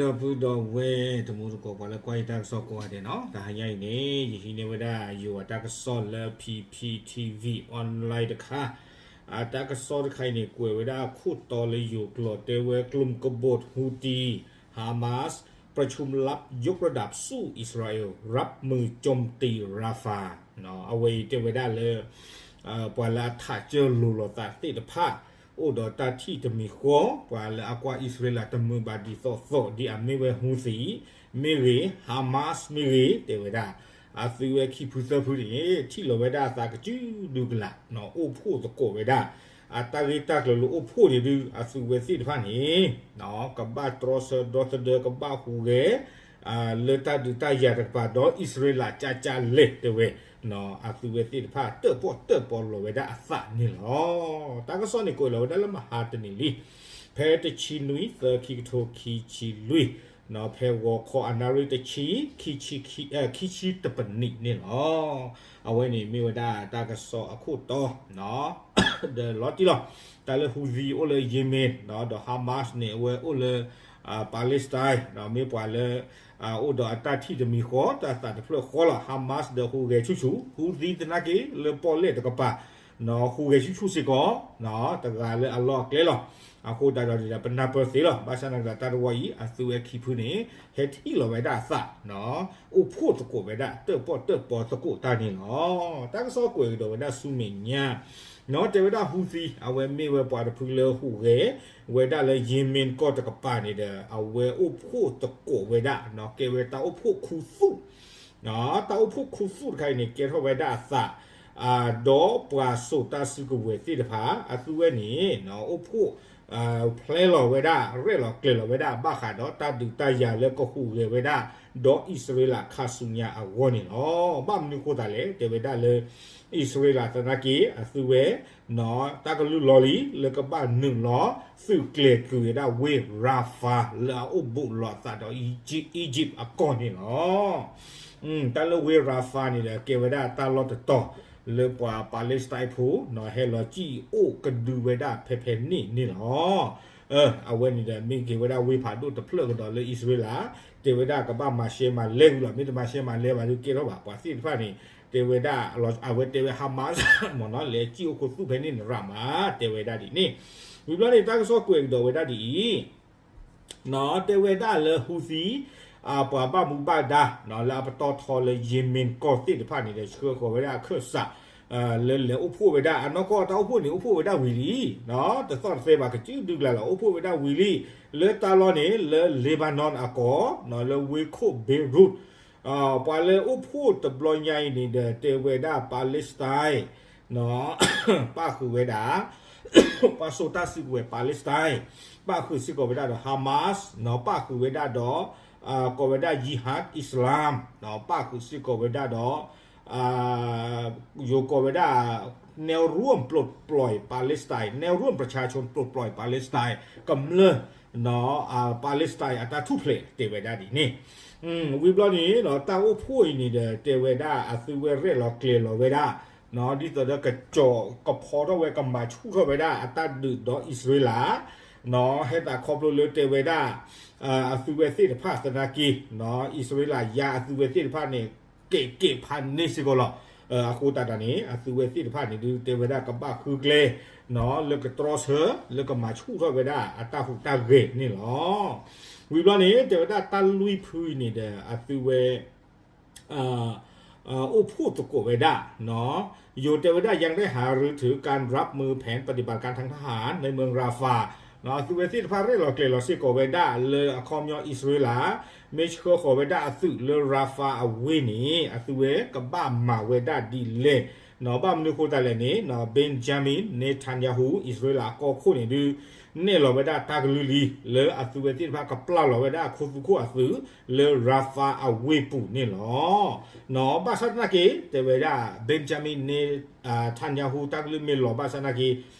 ဒီပုၢ်ဒီဝဲၢ် တံၤသကိး ပှၤလၢကွၢ်ယတၢ်ကစီၣ်ကိးဂၤဒဲးနီၤ, တဟါညါအံၤန့ၣ် ယဟံးန့ၢ်ဝဲဒၣ်ယိၤအတၢ်ကစီၣ်လၢ P P T V online တခါ, အတၢ်ကစီၣ်တခါအံၤန့ၣ် ကွဲးဝဲဒၣ်ခိၣ်တီလၢယိၤကျိာ် တဲဝဲ กลุ่มกบฏฮูตี ฮามาส ประชุมลับยกระดับสู้อิสราเอล รับมือโจมตีราฟา အဝဲအံၤတဲဝဲဒၣ်လၢ ပှၤလၢအထးစၢၢ်လိၤလိာ်သးသ့ၣ်တဖၣ် အိၣ်ဒီးတၢ်ထံၣ်တမံၤဃီ, ပှၤလၢအကွၢ်အံၣ်စရ့လးတမုာ်ဘၣ်ဒ်သိးသိး ဒ်အမ့ၢ်ဝဲ Houthi မ့ၢ်ဂ့ၤ, Hamas မ့ၢ်ဂ့ၤ တဲဝဲဒၣ်, အသုဝဲခံဖုသၢဖုန့ၣ် ထံၣ်လီၤဝဲဒၣ်အသးကစုဒုကလး, အိၣ်ဖှိၣ်သကိးဝဲဒၣ် အတၢ်ဂ့ၢ်တၢ်ကျိၤလၢအိၣ်ဖှိၣ်န့ၣ်ဒုး အသုဝဲသ့ၣ်တဖၣ်န့ၣ် ကဘၣ်တြီဆၢဒီသဒၢ ကဘၣ်ဟူးဂဲၤ လၢတၢ်ဒုးတၢ်ယၤတကပၤ ဒီးအံၣ်စရ့လးကၠၢ်ကၠၢ်လဲၣ်တဲဝဲ, အသုဝဲသ့ၣ်တဖၣ် တၢၣ်ပီၣ်တၢၣ်ပီလီၤဝဲဒၣ်အသးန့ၣ်လီၤ. တၢ်ကစီၣ်န့ၣ် ကွဲးလီၤဝဲဒၣ်လၢမဟါတနံၤလံ, ဖဲတဆံနွံ သၢ ခံကထိခံဆံလွံၢ်, ဖဲဂီၤခီအနၣ်ရံၣ်တဆံ, ခံဆံတပနံးန့ၣ်လီၤ. အဝဲန့ၣ်မ့ၢ်ဝဲဒၣ်တၢ်ကစီၣ်အခိၣ်တီ ဒီးလီၤတံၢ်လီၤ, တၢ်လၢ Houthi အိၣ်လၢ Yemen ဒီး Hamas န့ၣ် အဝဲအိၣ်လၢ Palestine မ့ၢ်ပှၤလၢ အိၣ်ဒီးအတၢ်ထံၣ်တမံၤဃီ တၢ်သးတဖျၢၣ်ဃီလီၤ. Hamas ဒီးဟူးဂဲၤဆူၣ်ဆူၣ်, Houthi သနာ်က့ လၢပီၣ်လဲၣ်တကပၤ ဟူးဂဲၤဆူၣ်ဆူၣ်စ့ၢ်ကီး တဂၤလၢအလီၢ်အကျဲလီၤ. အဃိသတးဒီးန့ၣ်ဒီး ပနၢ်ပၢၢ်သ့လီၤ. ဘၣ်ဆၣ်သနာ်က့ဒီး တၢ်တဝီအံၤ အသုဝဲခံဖုန့ၣ် ဟဲထံၣ်လီၤဝဲဒၣ်အသး အိၣ်ဖှိၣ်သကိးဝဲဒၣ် တၢၣ်ပီၣ်တၢၣ်ပီသကိးတၢ်န့ၣ်လီၤ. တၢ်ကစီၣ်ကွဲးကဒီးဝဲဒၣ်ဆူမဲာ်ညါ တဲဝဲဒၣ် Houthi အဝဲမ့ၢ်ဝဲပှၤတဖုလၢဟူးဂဲၤဝဲဒၣ်လၢ Yemen ကီၢ်တကပၤန့ၣ်ဒီး အဝဲအိၣ်ဖှိၣ်သကိးဝဲဒၣ် ကဲဝဲတၢ်အိၣ်ဖှိၣ်ခူသူၣ် တၢ်အိၣ်ဖှိၣ်ခူသူၣ်တခါအံၤန့ၣ် ကဲထီၣ်ဝဲဒၣ်အသး ဒီးပှၤစိာ်တၢ်စုကဝဲၤသ့ၣ်တဖၣ် အသုဝဲန့ၣ် အိၣ်ဖှိၣ် ဖျဲလီၤဝဲဒၣ် ရဲၣ်လီၤကျဲၤလီၤဝဲဒၣ် ဘၣ်ဃးဒီးတၢ်ဒုးတၢ်ယၤလၢကဟူးဂဲၤဝဲဒၣ် ဒီးအံၣ်စရ့လးခါဆူညါအဂီၢ်န့ၣ်လီၤ. ဘၣ်မနုၤဃိသးလဲၣ် တဲဝဲဒၣ်လၢ အံၣ်စရ့လးသနာ်က့ အသုဝဲ တၢ်ကလုၢ်လီၤလံ လၢကဘၣ်နုာ်လီၤ သုးကျဲၤကွံာ်ဝဲဒၣ်ဝ့ၢ် Rafah လၢအအိၣ်ဘူးလိာ်အသးဒီး Egypt အကီၢ်န့ၣ်လီၤ. တၢ်လၢဝ့ၢ် Rafah န့ၣ်ဒီး ကဲဝဲဒၣ်တၢ်လီၢ်တတီၤ လၢပှၤ Palestine ဖိ ဟဲလီၤစံၣ်အိၣ်ကဒုဝဲဒၣ်ဖဲဖဲန့ၣ်န့ၣ်လီၤ. အဝဲန့ၣ်ဒီး မ့ၢ်က့ၤဝဲဒၣ်ဝ့ၢ်ဖးဒိၣ်တဖျၢၣ်ကဒီးလၢအံၣ်စရ့လး တဲဝဲဒၣ်ကဘၣ်မၤရှဲမၤလဲဝံၤလီၤ. မ့ၢ်တမၤရှဲမၤလဲဘၣ်ဒီး ကဲထီၣ်ဘၣ် ပှၤသ့ၣ်တဖၣ်န့ၣ် တဲဝဲဒၣ် အဝဲတဲဝဲ Hamas မ့ၢ်နီၤ လဲၤစံၣ်အိၣ်ခိးသူၣ်ဖဲန့ၣ်န့ၣ်ရးမး တဲဝဲဒၣ်ဒ်န့ၣ်. ဝံၤဘျီန့ၣ် တၢ်ကစီၣ်ကွဲးကဒီးဝဲဒၣ်ဒ်အံၤ တဲဝဲဒၣ်လၢ Houthi ပှၤဘၣ်မူဘၣ်ဒါ လၢအပတီၢ်ထီလၢ Yemen ကီၢ်သ့ၣ်တဖၣ်န့ၣ်ဒီး ဆှၢဃီၤဝဲဒၣ်အခၢၣ်စး လၢလဲၤအိၣ်ဖှိၣ်ဝဲဒၣ် အနီၢ်ကီၢ်တၢ်အိၣ်ဖှိၣ်န့ၣ် အိၣ်ဖှိၣ်ဝဲဒၣ်ဝံၤလံ တသီၣ်တသဲဘၣ် ကစုဒုကလးလီၤ အိၣ်ဖှိၣ်ဝဲဒၣ်ဝံၤလံ လၢတၢ်လီၢ်န့ၣ် လၢ Lebanon အကီၢ် လၢဝ့ၢ်ခိၣ် Beirut ပှၤလၢအိၣ်ဖှိၣ်တဘျီညါအံၤန့ၣ်ဒီး တဲဝဲဒၣ် Palestine ပၣ်ဃုာ်ဝဲဒၣ် ပှၤစိာ်တၢ်စုကဝဲၤ Palestine ပၣ်ဃုာ်စ့ၢ်ကီးဝဲဒၣ်ဒီး Hamas ပၣ်ဃုာ်ဝဲဒၣ်ဒီး ကိးဝဲဒၣ် Jihad Islam ပၣ်ဃုာ်စ့ၢ်ကီးဝဲဒၣ်ဒီး ယိၤကိးဝဲဒၣ် แนวร่วมปลดปล่อยปาเลสไตน์ แนวร่วมประชาชนปลดปล่อยปาเลสไตน์ ကမျၢၢ် Palestine အတၢ်ထူၣ်ဖျဲးတဲဝဲဒၣ်ဒ်န့ၣ်. ဝံၤဘျီန့ၣ် တၢ်အိၣ်ဖှိၣ်အံၤန့ၣ်ဒီး တဲဝဲဒၣ်အသုဝဲရဲၣ်လီၤကျဲၤလီၤဝဲဒၣ် ဒ်သိးဒီးကကၠီၤကဖီထီၣ်ဝဲ ကမၤဆူၣ်ထီၣ်ဝဲဒၣ်အတၢ်ဒုးဒီးအံၣ်စရ့လး ဟဲသးခီဖျိလၢတဲဝဲဒၣ် အသုဝဲသ့ၣ်တဖၣ်သနာ်က့ အံၣ်စရ့လးယါအသုဝဲသ့ၣ်တဖၣ်န့ၣ် ကဲးကဲးဖးန့ၢ်စ့ၢ်ကီးလီၤ. အဃိသတးဒီးန့ၣ် အသုဝဲသ့ၣ်တဖၣ်န့ၣ်ဒုး တဲဝဲဒၣ်ကဘၣ်ဃုကျဲ လၢကတြီဆၢ လၢကမၤဆူၣ်ထီၣ်ဝဲဒၣ်အတၢ်ဟူးတၢ်ဂဲၤန့ၣ်လီၤ. ဝံၤဘျီန့ၣ် တဲဝဲဒၣ်တၢ်လွံၢ်ဖုအံၤန့ၣ်ဒီး အသုဝဲ အိၣ်ဖှိၣ်သကိးဝဲဒၣ် ယိၤတဲဝဲဒၣ် ยังได้หารือถึงการรับมือ แผนปฏิบัติการทางทหารในเมืองราฟา အသုဝဲသ့ၣ်တဖၣ်ရဲၣ်လီၤကျဲၤလီၤစ့ၢ်ကီးဝဲဒၣ်လၢအခီပညီအံၣ်စရ့လး မ့ၢ်ဆှၢဃီၤဝဲဒၣ်အသုးလၢ Rafah အဝ့ၢ်န့ၣ် အသုဝဲကဘၣ်မၤဝဲဒၣ်ဒ်လဲၣ် ဘၣ်မနုၤဃိသတးလဲၣ်န့ၣ် Benjamin Netanyahu အံၣ်စရ့လးအကီၢ်ခိၣ်န့ၣ်ဒုး နဲၣ်လီၤဝဲဒၣ်တၢ်ကလုၢ်လံ လၢအသုဝဲသ့ၣ်တဖၣ်ကပျၢ်လီၤဝဲဒၣ်အခိသူၣ်ခိၣ်အသုးလၢ Rafah အဝ့ၢ်ပူၤန့ၣ်လီၤ. ဘၣ်ဆၣ်သနာ်က့ တဲဝဲဒၣ် Benjamin Netanyahu တၢ်ကလုၢ်မ့ၢ်လီၤဘၣ်ဆၣ်သနာ်က့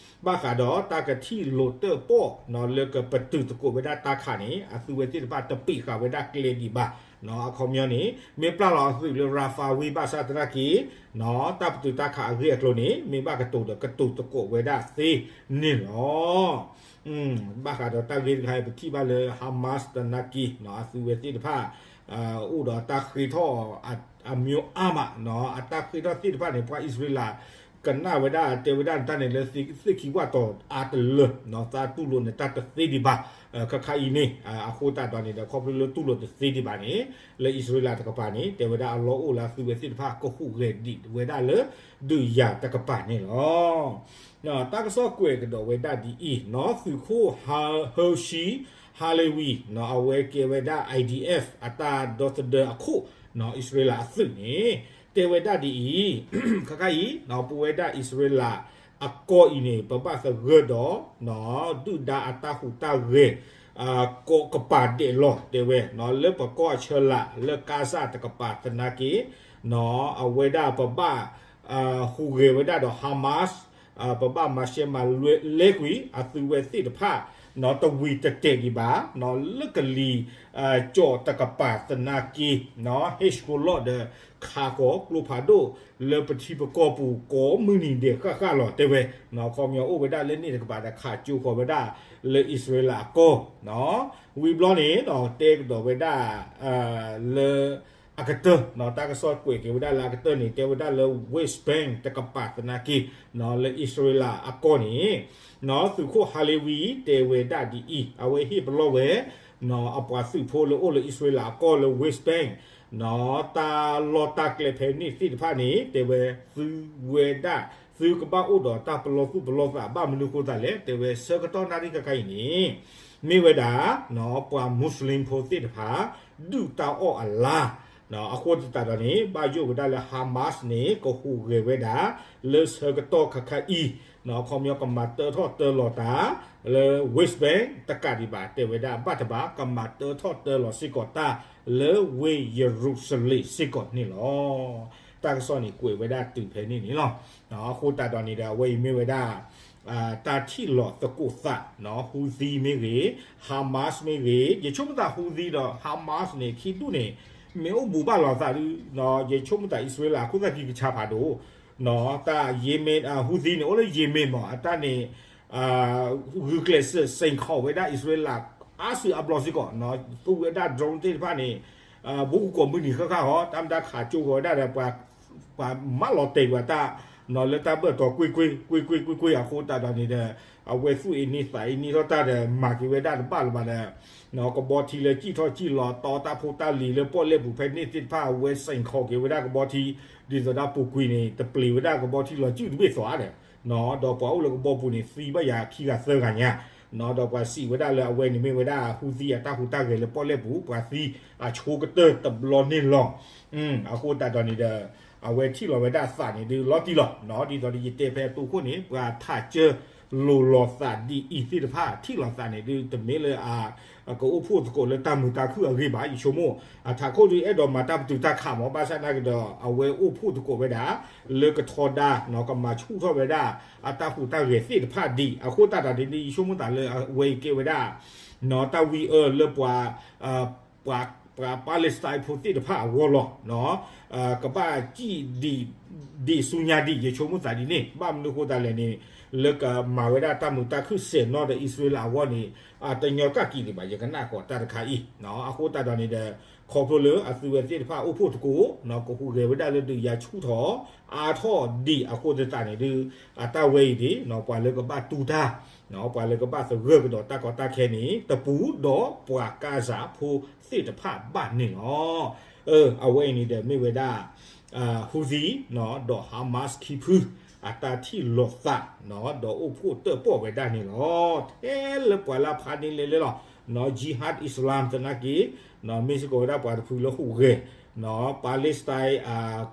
ဘၣ်ဃးဒီးတၢ်ကထံၣ်လိာ်တၢၣ်ပီၣ် လၢကပတုာ်သကိးဝဲဒၣ်တၢ်ခးန့ၣ် အသုဝဲသ့ၣ်တဖၣ်တပ့းဃာ်ဝဲဒၣ်ကျဲဒံးဘၣ် အခီပညီန့ၣ် မ့ၢ်ပျၢ်လီၤအသုးလၢ Rafah ဝံၤဘၣ်ဆၣ်သနာ်က့ တၢ်ပတုာ်တၢ်ခးအဂ့ၢ်အကျိၤန့ၣ် မ့ၢ်ဘၣ်ကတိၤဒီးကတိၤသကိးဝဲဒၣ်သ့န့ၣ်လီၤ. ဘၣ်ဃးဒီးတၢ်ဂ့ၢ်တခါအံၤ ပထံၣ်ဘၣ်လၢ Hamas သနာ်က့ အသုဝဲသ့ၣ်တဖၣ် အိၣ်ဒီးတၢ်ဃ့ထီၣ် အမျိုးအါမး အတၢ်ဃ့ထီၣ်သ့ၣ်တဖၣ်န့ၣ် ပှၤအံၣ်စရ့လး ကနၣ်ဝဲဒၣ် တဲဝဲဒၣ်နတၢ်န့ၣ်လၢသ့ၣ်ခံကွၢ်တီၤအါတလၢ သးတူၢ်လိာ်နတၢ်တသ့ဒံးဘၣ် ခါခါအံၤန့ၣ် အဃိသတးဒီးန့ၣ်ဒီး ခီဖျိလၢတူၢ်လိာ်တသ့ဒံးဘၣ်န့ၣ် လၢအံၣ်စရ့လးတကပၤန့ၣ် တဲဝဲဒၣ်အလီၢ်အိၣ်လၢအသုဝဲသ့ၣ်တဖၣ်ကဟူးဂဲၤဒံးဝဲဒၣ်လၢ ဒုးယၤတကပၤန့ၣ်လီၤ. တၢ်ကစီၣ်ကွဲးကဒီးဝဲဒၣ်ဒ်အံၤ နီၢ်သုးခိၣ် Hershie Halevi အဝဲကဲဝဲဒၣ် I D F အတၢ်ဒီသဒၢအခိၣ် အံၣ်စရ့လးအသုးန့ၣ် တဲဝဲဒၣ်ဒ်အံၤ ခါခါအံၤ ပဝဲဒၣ်အံၣ်စရ့လးအကီၢ်အံၤန့ၣ် ပဘၣ်သဂၢၢ်ဒီး ဒုၣ်ဒါအတၢ်ဟူးတၢ်ဂဲၤ ကိးကပၤဒဲးလီၤ တဲဝဲ လၢပကီၢ်အဆၢလး လၢကါစၢ်တကပၤသနာ်က့ အဝဲဒၣ်ပဘၣ် ဟူးဂဲၤဝဲဒၣ်ဒီး Hamas ပဘၣ်မၤရှဲမၤလဲကွံာ် အသုဝဲသ့ၣ်တဖၣ် တဝံၤတတဲာ်ဒံးဘၣ် လၢကလံၤကၠီၣ်တကပၤသနာ်က့ ဟ့ၣ်ဆှိလီၢ်ဒီးခးဃီၤကျိဖးဒိၣ် လၢပထံပကီၢ်ပူၤကိးမုၢ်နံၤဒဲးဃၣ်ဃၣ်လီၤ တဲဝဲ ခီပညီအိၣ်ဝဲဒၣ်လၢန့ၣ်တကပၤဒီးခးကၠိဃီၤဝဲဒၣ်လၢအံၣ်စရ့လးအကီၢ် ဝံၤဘျီန့ၣ် တဲကဒီးဝဲဒၣ် လၢအကတၢၢ် တၢ်ကစီၣ်ကွဲးက့ၤဝဲဒၣ်လၢအကတၢၢ်န့ၣ် တဲဝဲဒၣ်လၢ West Bank တကပၤသနာ်က့ လၢအံၣ်စရ့လးအကီၢ်န့ၣ် သုးခိၣ် Halevi တဲဝဲဒၣ်ဒ်အံၤ အဝဲဟ့ၣ်ပလီၢ်ဝဲ အပှၤသုးဖိလၢအိၣ်လၢအံၣ်စရ့လးအကီၢ်လၢ West Bank တၢ်လီၢ်တၢ်ကျဲဖဲန့ၣ်သ့ၣ်တဖၣ်န့ၣ် တဲဝဲ သုဝဲဒၣ် သုကဘၣ်အိၣ်ဒီးတၢ်ပလီၢ်သူၣ်ပလီၢ်သး ဘၣ်မနုၤဃိသးလဲၣ် တဲဝဲ ဆၢကတီၢ်နၣ်ရံၣ်ခါခါအံၤန့ၣ် မ့ၢ်ဝဲဒၣ် ပှၤ Muslim ဖိသ့ၣ်တဖၣ် ဒုၣ်တၢ်အီၣ်အလါ အဃိသတးဒီးန့ၣ် ဘၣ်ယိၣ်ဝဲဒၣ်လၢ Hamas န့ၣ် ကဟူးဂဲၤဝဲဒၣ် လၢဆၢကတီၢ်ခါခါအံၤ ခီပညီကမၤတၢထီၣ်တၢလီၤသး လၢ West Bank တကးဒံးဘၣ် တဲဝဲဒၣ်ဘၣ်တဘၣ် ကမၤတၢထီၣ်တၢလီၤစ့ၢ်ကီးတၢ် လၢဝ့ၢ်ယရူၤၡလ့ၣ်စ့ၢ်ကီးန့ၣ်လီၤ. တၢ်ကစီၣ်န့ၣ်ကွဲးဝဲဒၣ်တုၤဖဲန့ၣ်န့ၣ်လီၤ. အဃိသတးဒီးန့ၣ်ဒီး အဝဲအံၤမ့ၢ်ဝဲဒၣ် တၢ်ထံၣ်လိာ်သကိးသး Houthi မ့ၢ်ဂ့ၤ Hamas မ့ၢ်ဂ့ၤ ယဆိကမိၣ်သး Houthi ဒီး Hamas န့ၣ် ခံဒူၣ်န့ၣ် မ့ၢ်အိၣ်ဘူးဘၣ်လိာ်သးဒီး ယဆိကမိၣ်သး အံၣ်စရ့လး ခိၣ်သၣ်ခံကဆါဖးဒိၣ် တၢ် Yemen Houthi န့ၣ် အိၣ်လၢ Yemen မး အတၢ်န့ၣ် ဂုာ်ကျဲးစၢး စ့ၣ်ခီၣ်ဝဲဒၣ် အံၣ်စရ့လး အါစုအါဘျီစ့ၢ်ကီး သူဝဲဒၣ် drone သ့ၣ်တဖၣ်န့ၣ် ဘူးကကိးမုၢ်နံၤဃၣ်ဃၣ်ဟီ တၢ်မတၤခးကၠိဃီၤဝဲဒၣ်ဒီး ပှၤမၢလီၤတဲာ်ကွံာ်တၢ် လၢတၢ်ဘၢၣ်တီၤကွ့ၢ်ကွ့ၢ် ကွ့ၢ်ကွ့ၢ်ကွ့ၢ်ကွ့ၢ်အဃိသတးဒီးန့ၣ်ဒီး အဝဲသူၣ်အ့န့သးအ့န့ထီၣ်တၢ်ဒီး မၤက့ၤဝဲဒၣ်တဘၣ်လၢၤဘၣ်ဒီး ကဘီထံလၢစံၣ်ထီၣ်စံၣ်လီၤ တီတၢ်ဖိတၢ်လံၤလၢပီၣ်လဲၣ်ပူၤဖဲန့ၣ်သ့ၣ်တဖၣ် အဝဲစ့ၣ်ခီၣ်က့ၤဝဲဒၣ်ကဘီထံ ဒ်သိးဒီးပူၤကွံာ်န့ၣ် တပျံၤဝဲဒၣ်ကဘီထံလီၤစုၣ်တဘ့ၣ်သိးဧါဒီး ဒီးပှၤအိၣ်လၢကဘီပူၤန့ၣ် သံဘၣ်ယၤခံဂၤသၢဂၤညါ ဒီးပှၤစံးဝဲဒၣ်လၢအဝဲန့ၣ်မ့ၢ်ဝဲဒၣ် Houthi အတၢ်ဟူးတၢ်ဂဲၤလၢပီၣ်လဲၣ်ပူၤ ပှၤသံအဆိကတၢၢ်တဘျီန့ၣ်လီၤ. အဃိသတးဒီးန့ၣ်ဒီး အဝဲထံၣ်လီၤဝဲဒၣ်သးန့ၣ်ဒုးလီၤတံၢ်လီၤ. ဒ်သိးဒီးယတဲဖဲအတိခိၣ်န့ၣ် ပှၤထးကၢလိၤလီၤသးဒ်အံၤသ့ၣ်တဖၣ် ထံၣ်လီၤသးန့ၣ်ဒုး တမ့ၢ်လၢအ ကအိၣ်ဖှိၣ်သကိးလၢတၢ်မုာ်တၢ်ခုၣ်အဂ့ၢ်ဘၣ် ယဆိကမိၣ် အထးခိၣ်ဒုးအဲၣ်ဒိးမၤတၢ်ပတုာ်တၢ်ခးမး ဘၣ်ဆၣ်သနာ်က့ဒီး အဝဲအိၣ်ဖှိၣ်သကိးဝဲဒၣ် လၢကထီဒါ ကမၤဆူၣ်ထီၣ်ဝဲဒၣ် အတၢ်ဟူးတၢ်ဂဲၤသ့ၣ်တဖၣ်ဒ် အဃိသတးဒီးန့ၣ်ဒုး ယဆိကမိၣ်သးလၢအဝဲအံၤကဲဝဲဒၣ် တၢ်ဝံအၢလၢပှၤ ပှၤ ပှၤ Palestine ဖိသ့ၣ်တဖၣ်အဂီၢ်လီၤ. ကဘၣ်စံၣ်ဒံး ဒံးဆူညါဒံး ယဆိကမိၣ်သးဒ်န့ၣ် ဘၣ်မနုၤဃိသတးလဲၣ်န့ၣ် လၢကမၤဝဲဒၣ်တၢ်မုာ်တၢ်ခုၣ်စဲးနီၣ်ဒီးအံၣ်စရ့လးအဂီၢ်န့ၣ် တညီကၣ်က့ၤဒံးဘၣ် ယကနၣ်ဃီၤတၢ်တခါအံၤ အဃိသတးဒီးန့ၣ်ဒီး ခီဖျိလၢအသုဝဲသ့ၣ်တဖၣ်အိၣ်ဖှိၣ်သကိး ကဟူးဂဲၤဝဲဒၣ်လၢဒုးယၤဆူၣ်ထီၣ် အါထီၣ်ဒံးအဃိသတးန့ၣ်ဒုး အတၢ်ဝဲအံၤဒ် ပှၤလၢကဘၣ်တူၢ်တၢ် ပှၤလၢကဘၣ်သဂၢၢ်ကဒီးတၢ်ကီတၢ်ခဲန့ၣ် တပူၤဒီးပှၤကါစၢ်ဖိသ့ၣ်တဖၣ်ဘၣ်န့ၣ်လီၤ. အဝဲအံၤန့ၣ်ဒီးမ့ၢ်ဝဲဒၣ် Houthi ဒီး Hamas ခံဖု အတၢ်ထံၣ်လိာ်သး ဒီးအိၣ်ဖှိၣ်တၢၣ်ပီၣ်ဝဲဒၣ်န့ၣ်လီၤ. ထဲလၢပှၤလၢဖးန့ၢ်လဲလဲလီၤ Jihad Islam သနာ်က့ မ့ၢ်စ့ၢ်ကီးဝဲဒၣ်ပှၤတဖုလၢဟူးဂဲၤ Palestine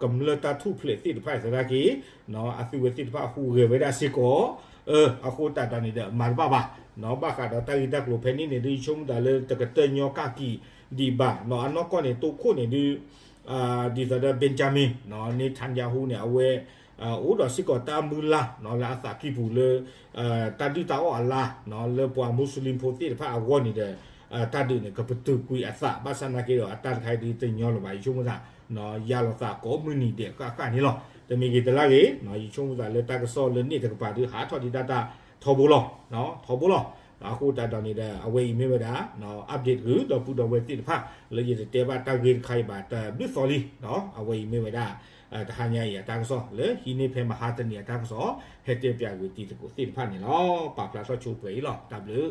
ကမျၢၢ်တၢ်ထူၣ်ဖျဲးသ့ၣ်တဖၣ်သနာ်က့ အသုဝဲသ့ၣ်တဖၣ်ဟူးဂဲၤဝဲဒၣ်စ့ၢ်ကီး အဃိသတးဒီးန့ၣ်ဒီး မၤတဘၣ်ဘၣ် ဘၣ်ဃးဒီးတၢ်ဂ့ၢ်တၢ်ကျိၤဖဲန့ၣ်န့ၣ်ဒုး ယဆိကမိၣ်သးလၢတကတၢၢ်ညီကၣ်က့ၤဒံးဘၣ် အနီၢ်ကီၢ်န့ၣ် တိခိၣ်န့ၣ်ဒုး ဒ်သိးဒီး Benjamin Netanyahu န့ၣ် အဝဲ အိၣ်ဒီးစ့ၢ်ကီးတၢ်မုၢ်လၢ် လၢအသးကံၢ်ပူၤလၢ တၢ်ဒုၣ်တၢ်အီၣ်အလါ လၢပှၤ Muslim ဖိသ့ၣ်တဖၣ်အဂီၢ်န့ၣ်ဒီး တၢ်ဒုးန့ၣ် ကပတုာ်ကွံာ်အသး ဘၣ်ဆၣ်နာ်က့ဒီး အတၢ်တခါအံၤဒုးတညီလၢၤဘၣ် ယဆိကမိၣ်သး ယါလီၤသးကိးမုၢ်နံၤဒဲးဃၣ်ဃၣ်န့ၣ်လီၤ. တမံၤဂ့ၤတလါဂ့ၤ ယဆိကမိၣ်သးလၢတၢ်ကစီၣ်လၢန့ၣ်တကပၤဒုး ဟးထီၣ်ဒံးတၢ်တၢ်ထီဘိလီၤ ထီဘိလီၤ. အဃိသတးဒီးန့ၣ်ဒီး အဝဲအံၤမ့ၢ်ဝဲဒၣ် update ဂုၤဒီပုၢ်ဒီဝဲၢ်သ့ၣ်တဖၣ် လၢယတတဲဘၣ်တၢ်ဂ့ၢ်တခါအံၤဘၣ်တဘျုးသီလံ အဝဲအံၤမ့ၢ်ဝဲဒၣ် တဟါညါအံၤအတၢ်ကစီၣ် လၢဟံးန့ၢ်ဖဲမဟါတနံၤအတၢ်ကစီၣ် ဟဲတဲပၠးကွံာ်တံၤသကိးသ့ၣ်တဖၣ်န့ၣ်လီၤ. ပာ်ဖျါထီၣ်ဆိပှဲၤအံၤလီၤ. တၢ်ဘျုး